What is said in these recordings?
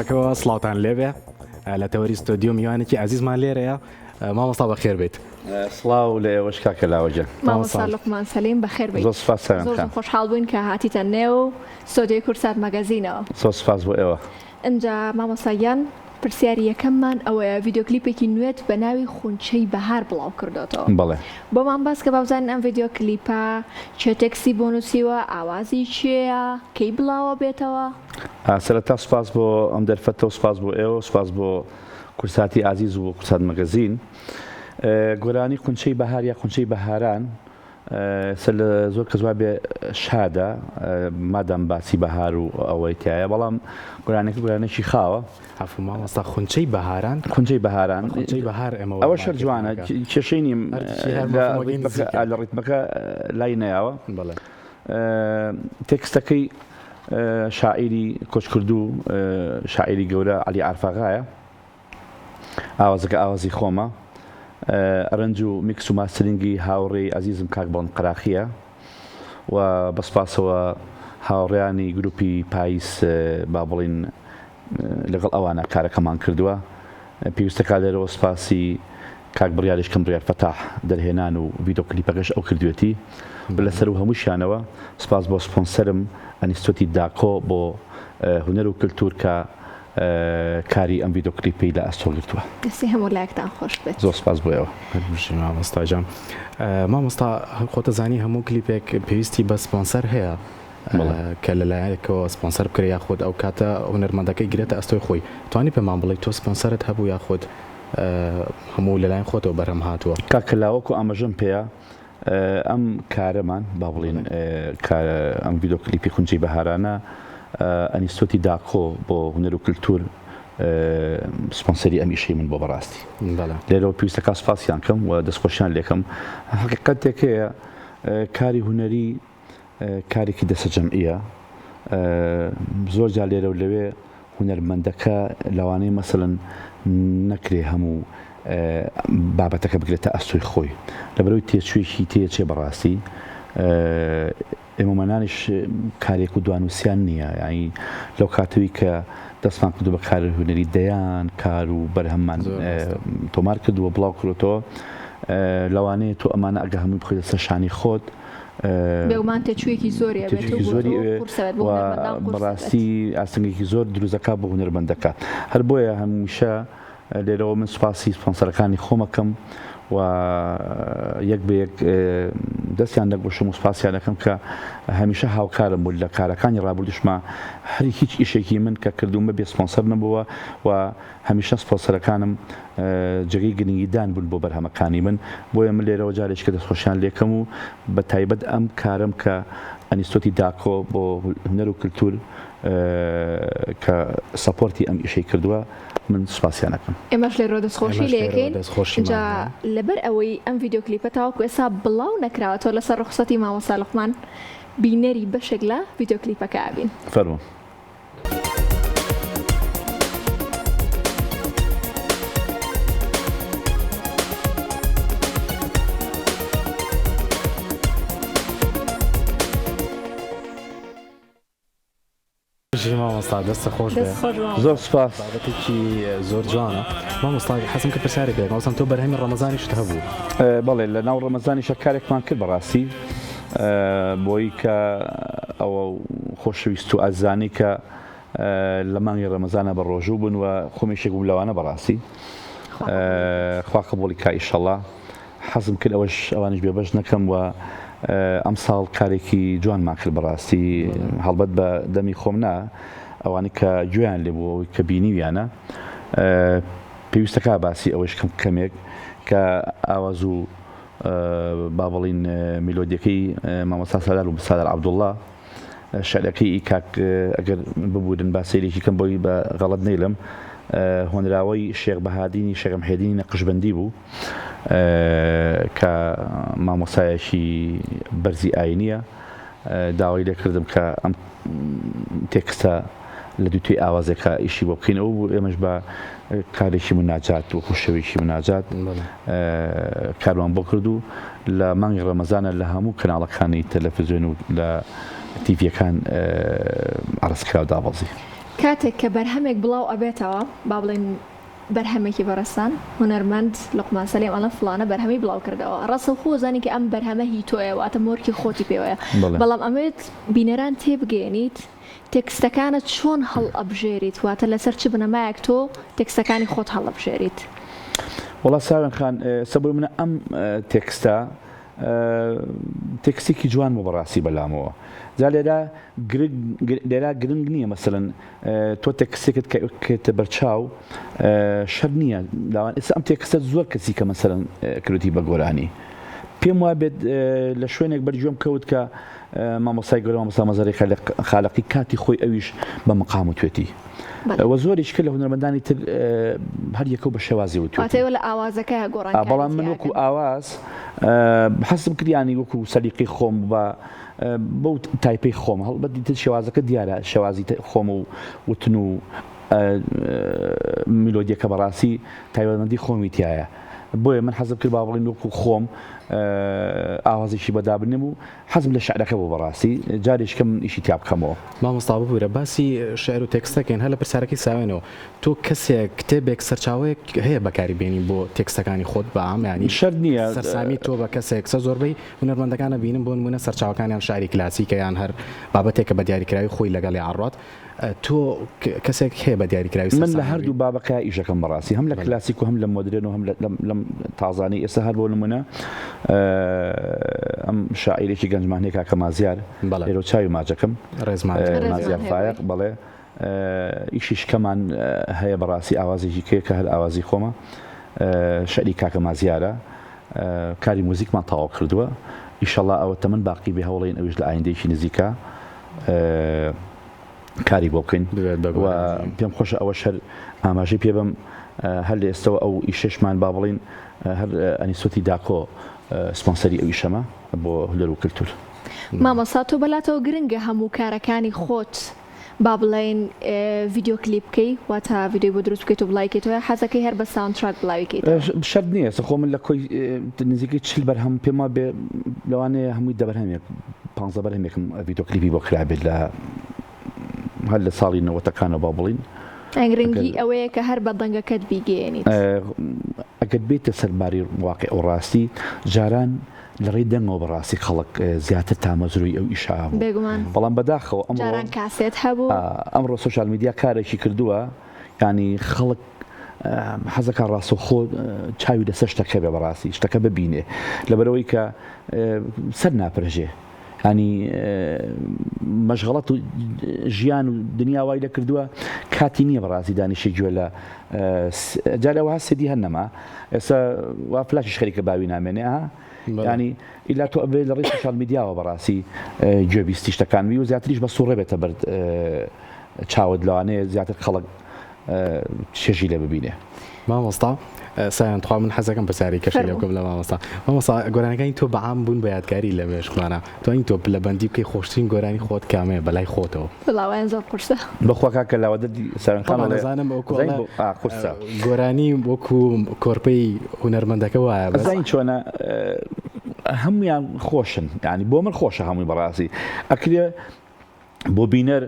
ەکەوە سڵاوتان لێبێ لە تەوەری ستۆدیۆ میوانێکی ئازیزمان لێرەیە مامۆستا بەخێر بیت. سڵاو لە ئێوەش کاکە لاوە گیان. مامۆستا لوقمان سەلیم بەخێر بێیت. زۆر سوپاس سەلام زۆر خان. زۆر خۆشحاڵ بووین کە هاتیتە نێو ستۆدیۆی کوردسات مەگەزینەوە. زۆر سوپاس بۆ ئێوە. ئینجا مامۆستا گیان پرسیاری یەکەممان ئەوەیە ڤیدیۆ کلیپێکی نوێت بە ناوی خونچەی بەهار بڵاو کردۆتەوە. بەڵێ. بۆمان باس کە با بزانین ئەم ڤیدیۆ کلیپە کێ تێکستی بۆ نووسیوە، ئاوازی کێیە، کەی بڵاوە بێتەوە؟ سەرەتا سوپاس بۆ ئەم دەرفەتە و سوپاس بۆ ئێوە و سوپاس بۆ کوردساتی ئازیز و بۆ کوردسات مەگەزین. گۆرانی قونچەی بەهار یا قونچەی بەهاران سەر لە زۆر کەس وابێ شادە مادام باسی بەهار و ئەوەی تایە بەڵام گۆرانەکە گۆرانێکی خاوە. عەفو مامۆستا خونچەی بەهاران؟ خونچەی بەهاران. خونچەی بەهار ئێمە ئەوە شەر جوانە کێشەی نیم لە ڕیتمەکە لای نەیاوە. بەڵێ. تێکستەکەی شاعیری کۆچکردوو شاعیری گەورە عەلی عارفاغایە. ئاوازەکە ئاوازی خۆمە. arrange و mix و mastering ی هاوڕێی ئەزیزم کاک بڵند قەراخییە و بە سپاسەوە هاوڕێیانی گروپی پاییز با بڵین لەگەڵ ئەوانە کارەکەمان کردووە. پێویستە کا لێرەوە سپاسی کاک بڕیاریش کەم بڕیار فەتاح دەرهێنان و ڤیدۆ کلیپەکەش ئەو کردوێتی و لە سەروو هەمووشیانەوە سپاس بۆ سپۆنسەرم ئەنیستۆتی داکۆ بۆ هونەر و کلتور کە کاری ئەم ڤیدۆ کلیپەی لە ئەستۆ گرتووە. دەستی هەموو لایەکتان خۆش بێت. زۆر سپاس بۆ ئێوە. هەر بژی مامۆستا گیان. مامۆستا خۆتە زانی هەموو کلیپێک پێویستی بە سپۆنسەر هەیە کە لە لایەکەوە سپۆنسەر بکرێ یاخود ئەو کاتە هونەرمەندەکەی گرێتە ئەستۆی خۆی توانی پێمان بڵێی تۆ سپۆنسەرت هەبوو یاخود هەموو لەلایەن خۆتەوە بەرهەم هاتووە؟ کاکە لاوەکو ئاماژەم پێیە ئەم کارەمان با بڵێین ئەم ڤیدۆ کلیپی خونچەی بەهارانە ئەنیستۆتی داکۆ بۆ هونەر و کلتور سپۆنسەری ئەم ئیشەی من بۆ بەڕاستی لێرەوە پێویستەکە سپاسیان کەم و دەستخۆشیان لێکەم حقیقەتێک هەیە کاری هونەری کارێکی دەسەجەمعیە زۆر جار لێرە و لەوێ هونەرمەندەکە لەوانەیە مەسەلەن نەکرێ هەموو بابەتەکە بگرێتە ئەستۆی خۆی لەبەرەوەی تێچوویەکی تێچێ بەڕاستی ئێمەمانانیش کارێک و دوانووسیان نییە یانی لەو کاتەوەی کە دەستمان کردو بە کاری هونەری دەیان کار و بەرهەممان تۆمار کردووە بڵاو کرۆتەوە لەوانەیە تۆ ئەمانە ئەگە هەمووی بخەیتە سەر شانی خۆت بێگومان تێچوویەکی زۆری ئەبێت و تێچوویەکی زۆری بۆ تۆ ئەوێ قورس ئەبێت بۆ و هونەرمەندان قورس ئەبێت. بەڕاستی ئاستەنگێکی زۆر دروست دەکات بۆ هونەرمەندەکە هەر بۆیە هەمیشە لێرەوە من سوپاسی سپۆنسەرەکانی خۆم ئەکەم و یەک بە یەک دەستیان دەگوشم و سوپاسیان دەکەم کە هەمیشە هاوکارم بوون لە کارەکانی ڕابردووشما هەر هیچ ئیشێکی من کە کردوومە بێ سپۆنسەر نەبووە و هەمیشە سپۆنسەرەکانم جێگەی گرنگیدان بوون بۆ بەرهەمەکانی من، بۆیە من لێرەوە جارێکیکە دەستخۆشیان لێکەم و بە تایبەت ئەم کارەم کە ئەنیستۆتی داکۆ بۆ هونەر و کلتور کە support ی ئەم ئیشەی کردووە من سوپاسیان ئەکەم. ئێمەش لێرەوە دەستخۆشی ئێمەش لێرەوە لێکەین دەستخۆشیمان جا هەیە. لەبەر ئەوەی ئەم ڤیدیۆ کلیپە تاوەکو ئێستا بڵاو نەکراوەتەوە لەسەر ڕوخسەتی مامۆستا لوقمان بینەری بەشێک لە ڤیدیۆ کلیپەکە ئەبین. فەرموون. بژی مامۆستا دەستت خۆش بێ. دەست خۆش مامۆستا. زۆر سوپاس. بابەتێکی زۆر جوانە مامۆستا حەزم کرد پرسیارێک لێ بکەم مامۆستا تۆ بەرهەمی ڕەمەزانیشت هەبوو؟ بەڵێ لە ناو ڕەمەزانیشە کارێکمان کرد بەڕاستی بۆی کە ئەوە خۆشەویست و ئازیزانەی کە لە مانگی ڕەمەزانە بە ڕۆژوو بوون و خۆم یەکێک بووم لەوانە بەڕاستی خوا قبوڵی کا ئیشەڵا حەزم کرد ئەوەش ئەوانیش بێبەش نەکەم و ئەمساڵ کارێکی جوانمان کرد بەڕاستی هەڵبەت بە دەمی خۆم نا ئەوانەی کە گوێیان لێ بوو ئەوەی کە بینیویانە پێویستەکە باسی ئەوەش کەم کەمێک کە ئاواز و با بڵین میلۆدیەکەی مامۆستا سالار و سالار عەبدوڵڵا شعرەکەی ئی کاک ئەگەر ببورن با سەیرێکی کەم بۆی بە غەڵەت نەیڵێم هۆنراوەی شێخ بەهادینی شێخ محێدینی نەقشبەندی بوو کە مامۆسایەکی بەرزی ئاینیە داوای لێکردم کە ئەم تێکستە لە دووتوێی ئاوازێکا ئیشی بۆ بکەین ئەو بوو ئێمەش بە کارێکی مناجات وەکو شەوێکی مناجات کارمان بۆ کرد و لە مانگی ڕەمەزانە لە هەموو کەناڵەکانی تەلەفزیۆن و لە تیڤیەکان عەرز کرا و دابەزی. کاتێک کە بەرهەمێک بڵاو ئەبێتەوە با بڵێین بەرهەمێکی بەڕێزتان هونەرمەند لوقمان سەلیم ئەڵێن فڵانە بەرهەمی بڵاو کردەوە ڕاستەوخۆ زانی کە ئەم بەرهەمە هی تۆیە واتە مۆرکی خۆتی پێوەیە بەڵام ئەمەوێت بینەران تێبگەیەنیت تێکستەکانت چۆن هەڵئەبژێریت واتە لەسەر چ بنەمایەک تۆ تێکستەکانی خۆت هەڵئەبژێریت؟ وەڵا ساوێن خان ئێستا بۆ منە ئەم تێکستە تێکستێکی جوان بوو بەڕاستی بەلامەوە جا لێرە لێرە گرنگ نییە مەسەلەن تۆ تێکستێکت کە بەرچاو شەر نییە لاوان ئێستا ئەم تێکستە زۆر کەسی کە مەسەلەن کردی بە گۆرانی پێم وا بێت لە شوێنێک بەرگوێم کەوت کە مامۆستای گەورە مامۆستا مەزەری خالقی کاتی خۆی ئەویش بە مقام وتوێتی وە زۆریش کە لە هونەرمەندانی تر هەر یەکەو بە شێوازی وتوێتی واتە ئێوە لە ئاوازەکەیا گۆڕانکاری بەڵام من وەکو ئاواز حەزم کرد یانی وەکو سەلیقەی خۆم بە بەو تایپەی خۆم هەڵبەت دیتر شێوازەکە دیارە شێوازی خۆم و وتن و میلۆدیەکە بەڕاستی تایبەتمەندی خۆمی تایە بۆیە من حەزم کرد با بڵێین وەکو خۆم ئاوازێکی بەدابنێم و حەزم لە شعرەکە بوو بەڕاستی جارێکی کە من ئیشی تیا بکەمەوە. مامۆستا ببورە باسی شعر و تێکست دەکەین هەر لە پرسیارەکەی ساوێنەوە تۆ کەسێک کتێبێک سەرچاوەیەک هەیە بەکاری بێنی بۆ تێکستەکانی خۆت بە عام یانی شەرت نییە سەرسامی تۆ بە کەسێک سە زۆربەی هونەرمەندەکان ئەبینم بۆ نمونە سەرچاوەکانیان شعری کلاسیکە یان هەر بابەتێکە بە دیاریکراوی خۆی لەگەڵی ئەڕوات تۆ کەسێک هەیە بە دیاریکراوی من لە هەردوو بابەکە ئیشەکەم بەڕاستی هەم لە کلاسیک و هەم لە مۆدرێن و هەم لەم تازانەی ئێستا هەر بۆ نمونە ئەم شاعیرێکی گەنجمان هەیە کاکە مازیار لێرە چاوی ماجەکەم مازیار فایەق بەڵێ ئیشیش کەمان هەیە بەڕاستی ئاوازێکی کێ کە هەر ئاوازی خۆمە شعری کاکە مازیارە کاری موزیکمان تەواو کردووە ئیشەڵا ئەوە تەمەن باقی بێ هەوڵین ئەویش لە ئایندەیەکی نزیکە کاری بۆ بکەین و پێم خۆشە ئەوەش هەر ئاماژەی پێ بم هەر لە ئێستەوە ئەو ئیشەشمان با بڵین هەر ئەنیسۆتی داکۆ سپۆنسەری ئەو ئیشەمە بۆ هونەر و کلتور. مامۆستا تۆ بەلاتەوە گرنگە هەموو کارەکانی خۆت با بڵێین ڤیدیۆ کلیپ بکەی واتە ڤیدیۆی بۆ دروست بکەیت و بڵاوی کەیتەوە یا حەزەکەی هەر بە soundtrack بڵاوی کەیتەوە؟ شەرت نییە ئێستا خۆ من لە کۆی نزیکەی 40 بەرهەم پێم وابێ لەوانەیە هەمووی دە بەرهەمێک پانزە بەرهەمێکم ڤیدیۆ کلیپی بۆ کرابێت لە هەر لە ساڵی نەوەتەکانەوە با بڵین گرنگی ئەوەیە کە هەر بە دەنگەکەت بیگەیەنیت. ئەگەر بێیتە سەر باری واقیع و ڕاستی جاران لە ڕێی دەنگەوە بەڕاستی خەڵک زیاتر تامەزرۆی ئەو ئیشە بوو. بێگومان. بەڵام بەداخەوە ئەمڕۆ جاران کاسێت هەبوو. ئەمڕۆ social media کارێکی کردووە یانی خەڵک حەزەکا ڕاستەوخۆ چاوی لەسەر شتەکە بێ بەڕاستی شتەکە ببینێ لەبەرئەوەی کە سەر ناپرژێ ینی مەشغەڵەت و ژیان و دنیا وای لە کردووە کاتی نییە بەڕاستی دانیشی گوێ لە جارەوە سدی هەر نەما ئێستا وا فلاشیش خەریکە باوی نامێنێ ها ینی ئیلا تۆ ئەبێ لە ڕێی social media وە بەڕاستی گوێبیستی شتەکان بی و زیاتریش بە سوڕێ بێتە بەر چاوت لەوانەیە زیاتر خەڵک چێژی لێ ببینێ. مامۆستا سایان تخوا من حەزەکەم پرسیاری کەشی لێ بکەم لە مامۆستا مامۆستا گۆرانەکانی تۆ بەعام بوون بە یادگاری لە مێشکمانە توانی تۆ پلەبەندی بکەی خۆشترین گۆرانی خۆت کامەیە بەلای خۆتەوە؟ وەڵا ئەوەیان زۆر قورسە. بەخوا کاکە لاوە دەردی سایان خان ئەڵێ ئەزانم ئەو کۆڵە قورسە گۆرانی وەکو کۆرپەی هونەرمەندەکە وایە بەس ئەزانی چۆنە هەمویان خۆشن یانی بۆ من خۆشە هەمووی بەڕاستی ئەکرێ بۆ بینەر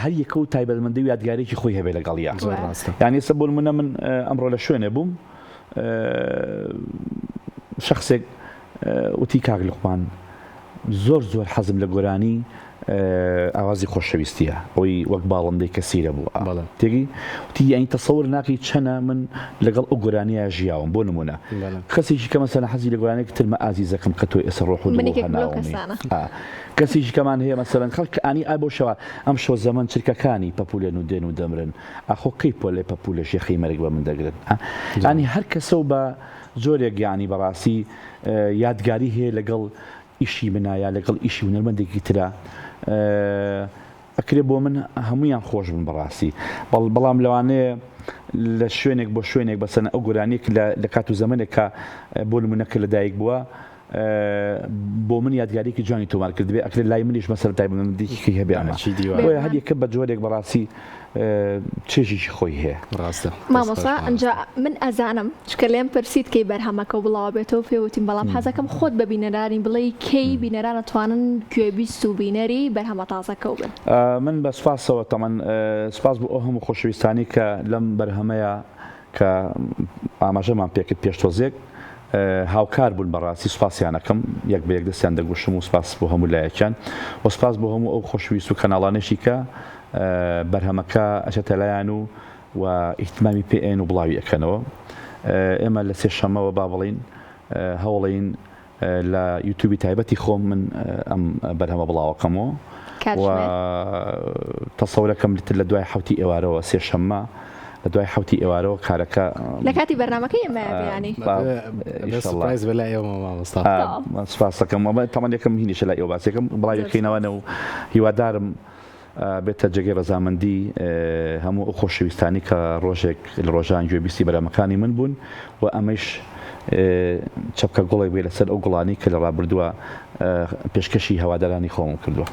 هەر یەکە و تایبەتمەندی و یادگارێکی خۆی هەبێ لەگەڵیا زۆر ڕاستە یانی ئێستا بۆ نمونە من ئەمڕۆ لە شوێنێ بووم شخصێک وتی کاک لوقمان زۆر زۆر حەزم لە گۆرانی ئاوازی خۆشەویستیە ئەوەی وەک باڵندەی کەسیرە بوو تێگی وتی یانی تەسەور ناکەی چەنە من لەگەڵ ئەو گۆرانیە ژیاوم بۆ نمونە کەسێکی کە مەسەلەن حەزی لە گۆرانیەکی ترمە ئازیزەکەم کە تۆ ئێستا ڕۆح و دڵ و هەناومی کەسێکی کەمان هەیە مەسەلەن خەڵک ئانی ئا بۆ شەوە ئەم شەو زەمەن چرکەکانی پەپولێن و دێن و دەمرن ئاخۆ کەی پۆلێ پەپولە ژێخەی مەرگ بە من دەگرن ئانی هەر کەسە و بە جۆرێک یانی بەڕاستی یادگاری هەیە لەگەڵ ئیشی منا یا لەگەڵ ئیشی هونەرمەندێکی ترا ئەکرێ بۆ من هەموویان خۆش بن بەڕاستی بەڵام لەوانەیە لە شوێنێک بۆ شوێنێک بەسەن ئەو گۆرانیەک لە کات و زەمەنێک کە بۆ نمونە کە لەدایک بووە بۆ من یادگاریکی جوانی تۆمار کردبێ ئەکرێت لای منیش مەسەر تایبەتمەندیکی هەبێ ئەمە بۆیە هەر یەکە بە جۆرێک بەڕاستی. چێژێکی خۆی هەیە. ڕاستە. مامۆستا ئنجا من ئەزانم چونکە لێم پرسیت کەی بەرهەمەکەو بڵاو ئەبێتەوە پێ وتیم بەڵام حەزەکەم خۆت بە بینەرانی بڵێی کەی بینەران ئەتوانن گوێبیست و بینەری بەرهەمە تازەکەو بن؟ من بە سوپاسەوە تەمەن سوپاس بۆ ئەو هەموو خۆشەویستانی کە لەم بەرهەمەیا کە ئاماژەمان پێکرد پێش تۆزێک هاوکار بوون بەڕاستی سوپاسیان ئەکەم یەک بە یەک دەستیان دەگوشم و سوپاس بۆ هەموو لایەکیان و سوپاس بۆ هەموو ئەو خۆشویست و کەناڵانەشی کە بەرهەمەکە ئەچێتە لایان و و ئیهتمامی پێ ئەیەن و بڵاوی ئەکەنەوە ئێمە لە سێشەممەوە با بڵێین هەوڵین لە یوتوبی تایبەتی خۆم من ئەم بەرهەمە بڵاوەکەمەوە و تەسەورەکەم لتر لە دوای حوتی ئێوارەوە سێشەممە لە دوای حوتی ئێوارەوە کارەکە لە کاتی بەرنامەکەی ئێمە بیانی سوپاس بەلای ئێوە مامۆستا سوپاسەکەم تەمان یەکەم هینیشە لای ئێوە باسێکم بڵاویەکەینەوە و هیوادارم بێتە جێگەی ڕەزامەندی هەموو ئەو خۆشەویستانەی کە ڕۆژێک لە ڕۆژان گوێبیستی بەرهەمەکانی من بوون و ئەمەیش چەپکە گوڵێک بێ لەسەر ئەو گوڵانەی کە لە ڕابردووە پێشکەشی هەوادارانی خۆمم کردووە.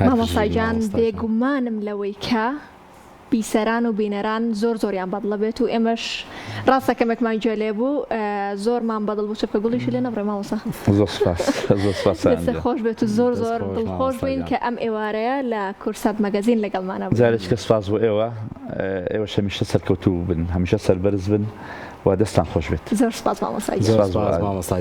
مامۆستا گیان بێگومانم لەوەی کە بیسەران و بینەران زۆر زۆریان بەدڵە بێت و ئێمەش ڕاستە کەمێکمان گوێ لێ بوو زۆرمان بەدڵ بوو چەپکە گوڵیشی لێ نەبڕێ مامۆستا. زۆر سوپاس زۆر سوپاس سایان دەستت گیان. خۆش بێت و زۆر دەست زۆر خۆش دڵخۆش مامۆستا بووین گیان. کە ئەم ئێوارەیە لە کوردسات مەگەزین لەگەڵمانا بووی. جارێکیکە سوپاس بۆ ئێوە ئێوەش هەمیشە سەرکەوتوو بن هەمیشە سەربەرز بن و دەستتان خۆش بێت. زۆر سوپاس مامۆستا گیان. زۆر سوپاس بۆ سوپاس مامۆستا گیان.